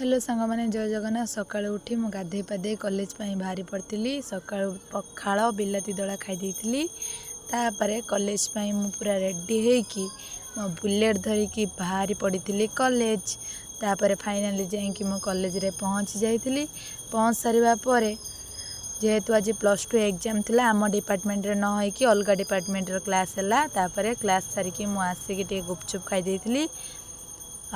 Hello ସାଙ୍ଗମାନେ, ଜୟ ଜଗନ୍ନାଥ। ସକାଳୁ ଉଠି ମୁଁ ଗାଧେଇ ପାଧେଇ କଲେଜ ପାଇଁ ବାହାରି ପଡ଼ିଥିଲି। ସକାଳୁ ପଖାଳ ବିଲାତି ଦଳା ଖାଇ ଦେଇଥିଲି। ତାପରେ କଲେଜ ପାଇଁ ମୁଁ ପୁରା ରେଡ଼ି ହେଇକି ମୋ ବୁଲେଟ୍ ଧରିକି ବାହାରି ପଡ଼ିଥିଲି କଲେଜ। ତାପରେ ଫାଇନାଲି ଯାଇକି ମୁଁ କଲେଜରେ ପହଞ୍ଚି ଯାଇଥିଲି। ପହଞ୍ଚି ସାରିବା ପରେ ଯେହେତୁ ଆଜି +2 ଏକ୍ଜାମ୍ ଥିଲା, ଆମ ଡିପାର୍ଟମେଣ୍ଟରେ ନ ହେଇକି ଅଲଗା ଡିପାର୍ଟମେଣ୍ଟର କ୍ଲାସ୍ ହେଲା। ତାପରେ କ୍ଲାସ୍ ସାରିକି ମୁଁ ଆସିକି ଟିକେ ଗୁପଚୁପ୍ ଖାଇ ଦେଇଥିଲି।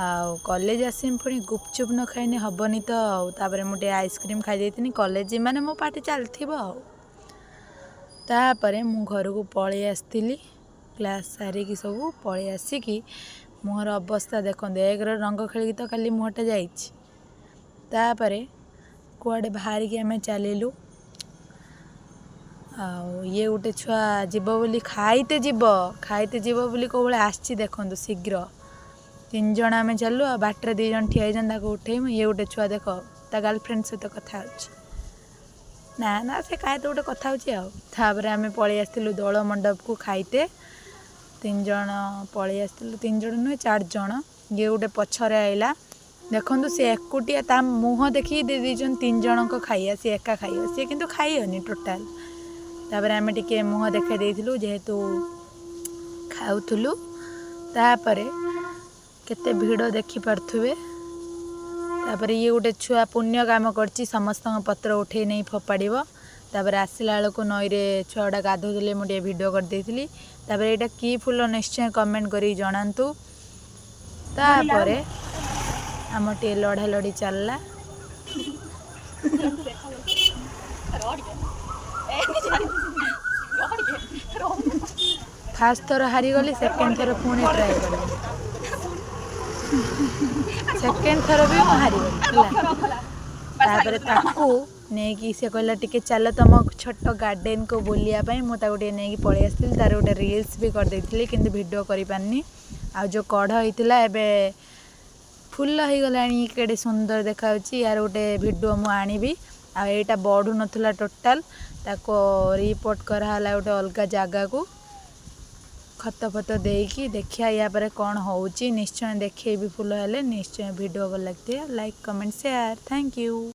ଆଉ କଲେଜ ଆସିମି ପୁଣି ଗୁପଚୁପ୍ ନ ଖାଇଲେ ହେବନି ତ। ଆଉ ତାପରେ ମୁଁ ଟିକେ ଆଇସ୍କ୍ରିମ୍ ଖାଇ ଦେଇଥିଲି। କଲେଜ ମାନେ ମୋ ପାଟି ଚାଲିଥିବ। ଆଉ ତାପରେ ମୁଁ ଘରକୁ ପଳେଇ ଆସିଥିଲି। କ୍ଲାସ୍ ସାରିକି ସବୁ ପଳେଇ ଆସିକି ମୁହଁର ଅବସ୍ଥା ଦେଖନ୍ତୁ। ଏକରେ ରଙ୍ଗ ଖେଳିକି ତ ଖାଲି ମୁହଁଟା ଯାଇଛି। ତାପରେ କୁଆଡ଼େ ବାହାରିକି ଆମେ ଚାଲିଲୁ। ଆଉ ଇଏ ଗୋଟେ ଛୁଆ ଯିବ ବୋଲି ଖାଇତେ ଯିବ, ଖାଇତେ ଯିବ ବୋଲି କେଉଁ ଭଳିଆ ଆସିଛି ଦେଖନ୍ତୁ। ଶୀଘ୍ର ତିନି ଜଣ ଆମେ ଚାଲୁ ଆଉ ବାଟରେ 2 ଜଣ ଠିଆ ହେଇଛନ୍ତି, ତାକୁ ଉଠେଇବୁ। ଇଏ ଗୋଟେ ଛୁଆ ଦେଖ, ତା ଗାର୍ଲଫ୍ରେଣ୍ଡ ସହିତ କଥା ହେଉଛି। ନା ନା, ସେ କାହା ତ ଗୋଟେ କଥା ହେଉଛି। ଆଉ ତାପରେ ଆମେ ପଳେଇ ଆସିଥିଲୁ ଦୋଳ ମଣ୍ଡପକୁ ଖାଇତେ। ତିନି ଜଣ ପଳେଇ ଆସିଥିଲୁ, ତିନି ଜଣ ନୁହେଁ, ଚାରି ଜଣ। ଇଏ ଗୋଟେ ପଛରେ ଆଇଲା ଦେଖନ୍ତୁ, ସେ ଏକୁଟିଆ। ତା ମୁହଁ ଦେଖିକି ଦେଇ ଦେଇଛନ୍ତି ତିନି ଜଣଙ୍କ ଖାଇବା, ସିଏ ଏକା ଖାଇବ। ସିଏ କିନ୍ତୁ ଖାଇବନି ଟୋଟାଲ୍। ତାପରେ ଆମେ ଟିକେ ମୁହଁ ଦେଖାଇ ଦେଇଥିଲୁ ଯେହେତୁ ଖାଉଥିଲୁ। ତାପରେ କେତେ ଭିଡ଼ ଦେଖିପାରୁଥିବେ। ତାପରେ ଇଏ ଗୋଟେ ଛୁଆ ପୁଣ୍ୟ କାମ କରିଛି, ସମସ୍ତଙ୍କ ପତ୍ର ଉଠେଇ ନେଇ ଫୋପାଡ଼ିବ। ତାପରେ ଆସିଲା ବେଳକୁ ନଈରେ ଛୁଆ ଗୁଡ଼ା ଗାଧୋଉଥିଲେ, ମୁଁ ଟିକେ ଭିଡ଼ିଓ କରିଦେଇଥିଲି। ତାପରେ ଏଇଟା କି ଫୁଲ ନିଶ୍ଚୟ କମେଣ୍ଟ କରିକି ଜଣାନ୍ତୁ। ତାପରେ ଆମର ଟିକେ ଲଢ଼ା ଲଢ଼ି ଚାଲିଲା। ଫାର୍ଷ୍ଟ ଥର ହାରିଗଲି, ସେକେଣ୍ଡ ଥର ପୁଣି ଟ୍ରାଏ କଲି। ସେକେଣ୍ଡ ଥର ବି ମୁଁ ହାରିଗଲି ହେଲା। ତାପରେ ତାକୁ ନେଇକି ସେ କହିଲା ଟିକେ ଚାଲ ତମ ଛୋଟ ଗାର୍ଡ଼େନକୁ ବୁଲିବା ପାଇଁ। ମୁଁ ତାକୁ ଟିକେ ନେଇକି ପଳେଇ ଆସିଥିଲି। ତାର ଗୋଟେ ରିଲ୍ସ ବି କରିଦେଇଥିଲି, କିନ୍ତୁ ଭିଡ଼ିଓ କରିପାରିନି। ଆଉ ଯେଉଁ କଢ଼ ହେଇଥିଲା ଏବେ ଫୁଲ ହେଇଗଲାଣି, କେଡ଼େ ସୁନ୍ଦର ଦେଖାଯାଉଛି। ୟାର ଗୋଟେ ଭିଡ଼ିଓ ମୁଁ ଆଣିବି। ଆଉ ଏଇଟା ବଢ଼ୁନଥିଲା ଟୋଟାଲ୍, ତାକୁ ରିପୋର୍ଟ କରାହେଲା ଗୋଟେ ଅଲଗା ଜାଗାକୁ ଖତ ଫତ ଦେଇକି। ଦେଖିବା ୟା ପରେ କ'ଣ ହେଉଛି, ନିଶ୍ଚୟ ଦେଖେଇବି। ଫୁଲ ହେଲେ ନିଶ୍ଚୟ। ଭିଡ଼ିଓ ଭଲ ଲାଗିଥିବ like, comment, share. Thank you.